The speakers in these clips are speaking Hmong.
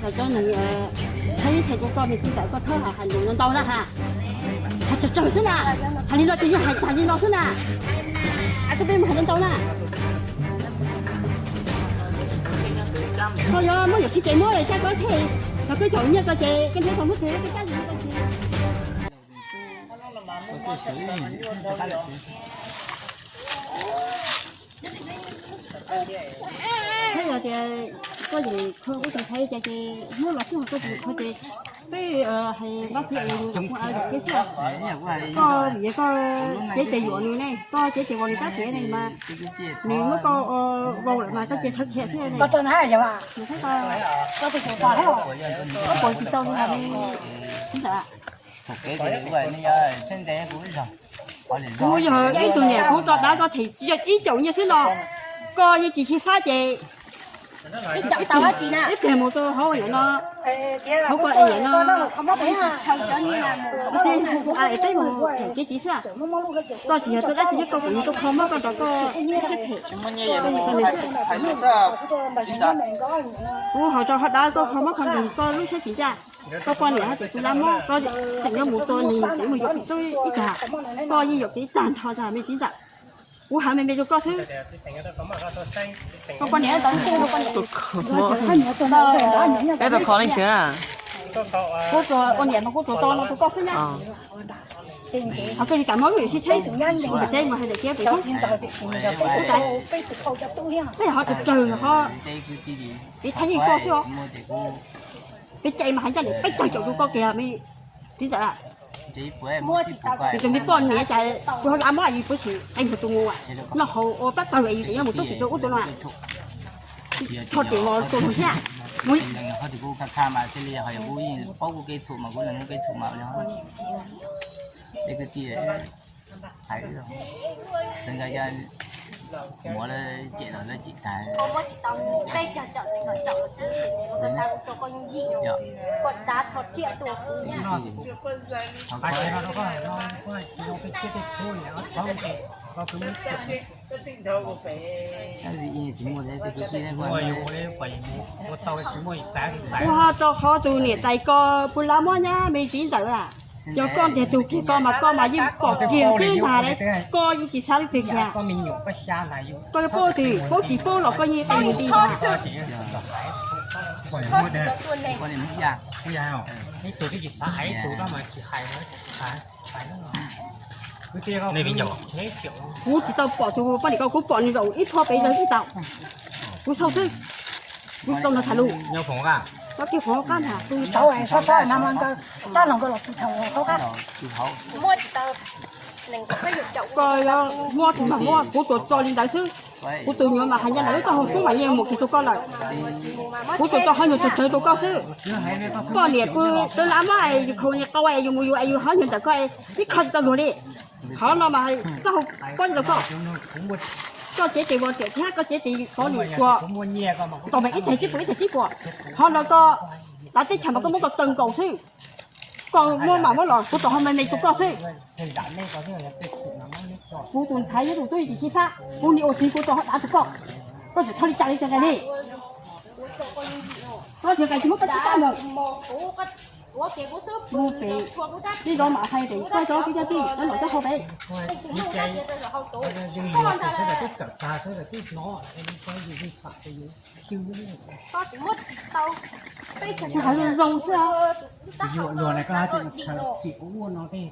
Cov neeg thawj ib thawj kuv koj me txiv ntxawm koj thawb hais lus ntau na ha. Hais tsawg tsawg xwb na. Hais li no ces yeej hais tag li no xwb na. Koj peb mus hais ntau na. Koj yuav muab yawm sib ces muab caj koj tsheb, yog peb caum nyiaj koj ces koj nrhiav tau muab teg peb cab zus koj tsheb. Thiab yog tias koj yeem kho kuv tus ntxhais cas ces muab los xwb, ho koj tsis kho ces peb hais npab xwb es yus ua yam kev xwb. Koj vim koj cev tes yuam nws ne, koj cev tes yuam nws rab riam ne mas nws muab koj vau lawm mas koj cia sawv khiav xwb ne. Nws thiab koj, koj puas tsis tau li hais li ntawd. Kuv yog ib tug niam kuv tso dab koj them yog ib caum nyiaj xwb no, koj yeej tsis xyiv fab ces ib pliag mus rau hauv niam no, hauv koj niam no, xwb kuv a es peb mus them kev txiv xwb. Koj tsis yog tau dab tsi thiab koj kuv yog tau kho mob koj nrog koj ib sab phem. Kuv hais rau hauv dab koj kho mob kho nkeeg koj lub siab tsis ncaj. Koj poj niam hais tias kuv lab mob koj tseem yuav mus tua nws, tseem mus yuam kev txob ib tag, koj yeej yuam kev tag nrho ntag me txiv ntxawm. Kuv hais me me rau koj xwb. Koj poj niam ntawd, peb tau kho leej twg? Kuv ua niam mas kuv tsuas tso no rau koj xwb na. Ho koj li kam mob lub yam sib tsheb, tseeb mas hais daim tiab pem kub. Peb ho tsawg tsawg ho, peb thab yeej koj xwb os. Peb cai mas hais ncaj li peb caug caum rau koj kiag me txiv ntxawm. Yus tus me poj niam cas kuv ho lab mob yus puas tsis qe nrog tus mus noj haus ua plab tawg es yus tseem yuav mus tub ris rau ub rau no. Tsho ris mos rau nws thiab. Hais li, kuv yeej paub kuv kev txhum mas kuv yeej muaj kev txhum mas li. Hais, muab lawv cem los lawv cem tag. Tsis muaj, tsis muaj, tsis muaj. Kuv ho rau qhov tus niam tais ko puas lab mob nyab me txiv ntxawm a. Yog koj ntiag tug kiag ko mas koj mas yeej pom kiag xwb ntag, koj yeej tsis xav leej twg kiag. Koj yuav paub twg, paub tsis paub los koj yeej qe mus ti ntag. Kuv tsis tau pom tus poj niam ko, kuv pom nws zaum ib pho pem zog ib tau. Kuv xauj xwb, kuv tau nrog tham lus. Koj kiag qhov qab ntag, tus tau sob sob na mas nkawd tab los nkawd los tus thaum qhov qab. Koj muab tus mas muab, kuv tsuas tso li ntawd xwb. Kuv tus nyuam mas hais ncaj nraim lub taub hau kub mas yeej mus kiag rau koj lawm. Kuv tsuas tso hov nyuag tsawg tsawg rau koj xwb. Koj niam pw, lab mob es yus khaus niag qau es yus mus yus es yus hov nyuag ntawm koj es ib qho tsis tau luag li. Qhov no mas taub hau pob tsis tau koj. Koj cev tes vos riam thiab koj cev tes vos nws puas tau mas ib teg tsib puas ib teg tsib puas. Qhov no koj lav teb chaws mas koj muab koj kaw nkaus xwb. Koj muab mas muab los kuv rau hov me me rau koj xwb. Kuv tus ntxhais yog tus tub yeej tsis xyiv fab, kuv niam ua txiv kuv rau hov dav rau koj. Koj tseem thov li cas li tseem qe li. Koj tseem qe tsis muab koj tsib kab lawm. Mus pem tib zov mam hais pem koj cov kwv cov tij cov nom cov hau pem. Tsis hais zoo zoo xwb.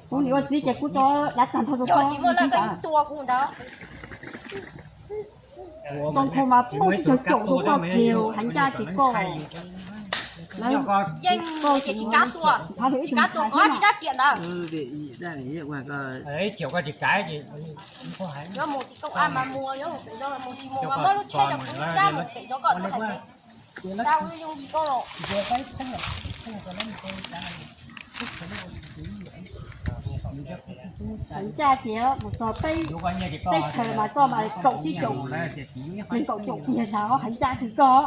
Kuv niam ua txiv ces kuv tso dav tag nrho rau koj. Too khau mas poob tib caug caum rau koj kiag, hais ncaj ces koj, lawv, koj tsis kav tus ntxhais xwb no. Hais ncaj ces mus txog peb teb chaws mas koj mas kaum tsib caum, nees nkaum caum kiag tas hais ncaj kiag koj.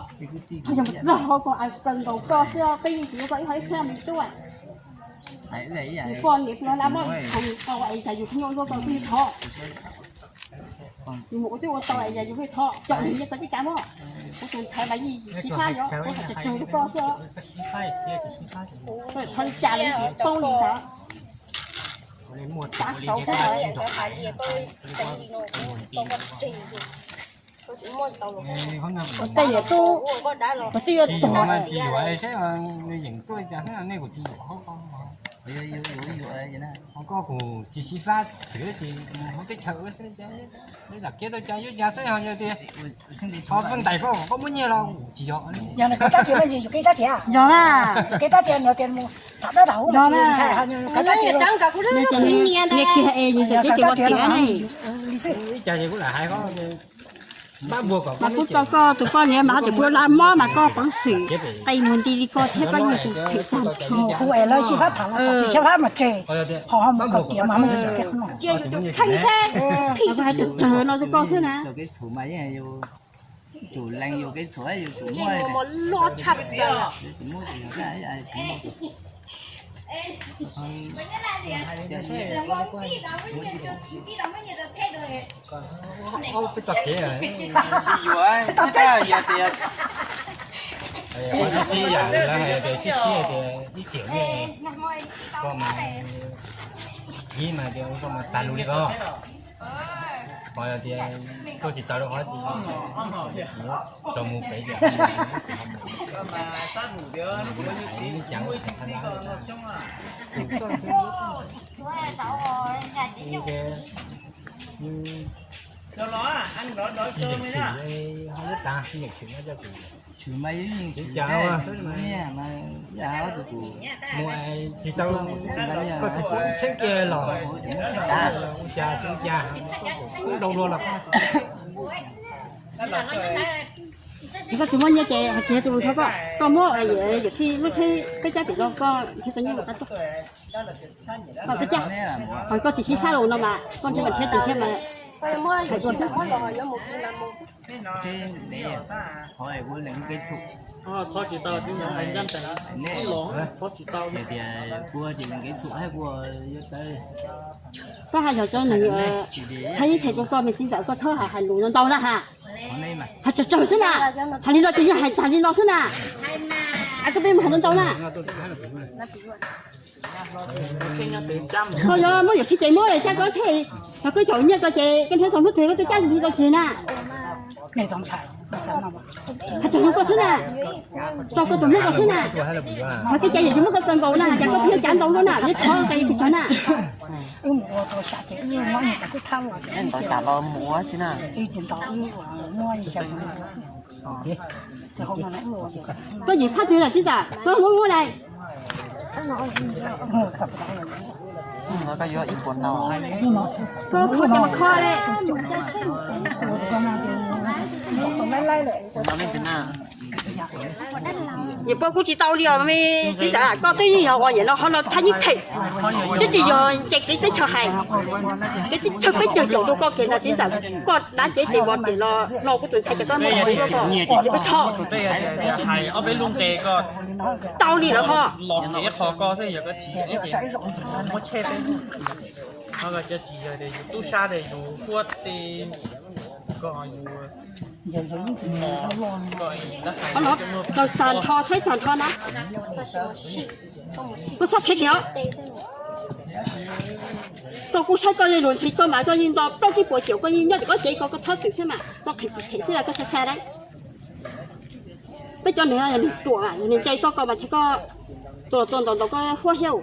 Qhov yog mus txog hauv koj kaw nkaus koj xwb, peb yeej tsis yuav koj ib qho ib txhiab me tub. Nws poj niam kuv lab mob thaum nws tau es cas yus kuj nyuaj ua koj kuj thov. Yus mus ua twb ua tau es yus kuj thov caum nws nyiaj koj tib kav mob. Kuv tus ntxhais mas yeej tsis sib fab yom, kuv hais tsawg tsawg rau koj xwb. Qhov li cas los yeej tsis poob li ntawd. Xav saud xwb ntag. Tej niam tub, kuv twb yuav tuag. Koj kuv tsis sib fab twg ces mus hauv teb chaws ua xwb, lam kiab tau cas yuav cas xwb ho yog tias ho pheej ntais koj, koj muab nyiaj los tsis yog. Yog na, koj rab riam no yus kev rab riam, yog na, kev rab riam no tias mus tham dab dab hub no ntshai, koj rab riam, niag kiag es yus txawm tib tsis ua tiam li xwb. Ib cas ces kuv lam hais koj, mas kuv tau koj tus poj niam mas ho tias kuv yuav lam mob mas koj peev xwm qi mus nti li koj thiab koj yeej tus them tag nrho. Mus hu es lawv sib fab tham los tsis sib fab mas tseg, ho ho mus koj tiam mas mus ntawm kiag qhov no. Cia yus tus kheej seb, phim hais tsawg tsawg no rau koj xwb na. Tsum lees yus kev txhua yus tsum muaj mos loj tshaj plaws. Tsis yuav, yog tias sib sib yam li lawv hais tias sib sib tias ib txhia li, koj mas, ib mas tias koj mas tag lus li koj. Qhov tias koj tsis tau rau qhov tias tau mus pem tias tsis tau, koj tsis pub txheeb kiag los ua cas ua cas, koj kuj dau dua los koj tsis, koj tsis muaj nyiaj ces hais kiag tus lus thov koj, koj muab yawm sij lub tsheb peb cab tim no koj nrhiav tau nyiaj los koj tuaj. Koj peb cab, koj tsis sib sab los no mas koj nrhiav mas nrhiav tus tsheb mas hais dua xwb. Koj hais yog cov neeg, hais ib them rau koj me txiv ntxawm koj txhob hais lus ntau ntau na ha. Hais tsawg tsawg xwb na. Hais li no ces yeej hais tag li no xwb na. Koj peb mus hais ntau ntau na. Koj yuav muab yawm sij ces muab cab koj tsheb, yog koj caum nyiaj koj ces koj nrhiav tau hnub twg koj twb cab nrhiav tau tseg na. Hais tsawg rau koj xwb na. Tso koj tus hlub koj xwb na. Hais tej cas yawm tsis muab koj kawg nkaus na, cas koj pheej cav ntau luaj na, neb thov koj yawm tsis tsawg na. Koj yim phab twg lawm txiv ntxawm, koj muab muab lawm. Koj kho mas kho li. Niam pog kuv tsis tau li os me txiv ntxawm, koj twb yeej yog uas niam no qhov no thaj yeej them, twb tsis yog nce kev teb chaws hais, kev teb chaws peb caug caum rau koj kiag ntag txiv ntxawm, koj dav cev tes vov tes los no kuv tus ntxhais ces koj muab ua koj txhob tau li lawm ho. Tag nrho saib tag nrho na. Koj txhob qhia kiag os. Koj kuj saib koj li luag ntxhi koj mas koj yeej nto plaub tsib puas caum koj yeej nyob tim koj cev ko koj txhob txwm xwb mas koj qhia tsis them xwb koj sai sai dab. Peb cov neeg yog neeg ruam, yog neeg ntse koj ko mas ntshe koj tua los tua ntaus ntaus koj huab thiab.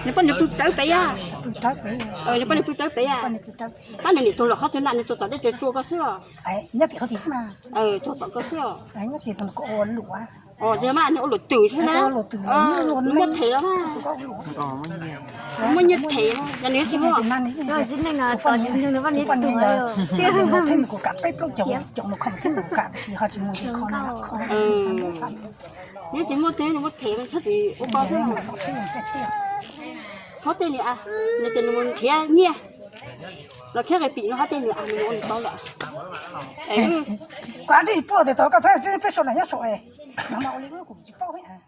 Nws poj niam pw rawv pem a. Nws poj niam pw rawv pem a. Tab nws niam tuag los qhov twg na, nws tuag tom dej tsua koj xwb os. Tuag tom koj xwb os. Os, yog mas nws ua luam twm xwb na. Muab them los mas. Muab nyiaj them, yog nws tsis muaj. Nws tsis muaj twg nws muab them, txhob txwm ua koj xwb. Qhov tej nws, nws tias nws mus nrhiav nyiaj los khiab qe pim no, qhov tej nws nws ua nws tau lawm. Koj tsis paub tias tau koj thiab peb sau nram nyob saum no mas ua li kuv tsis paub thiab.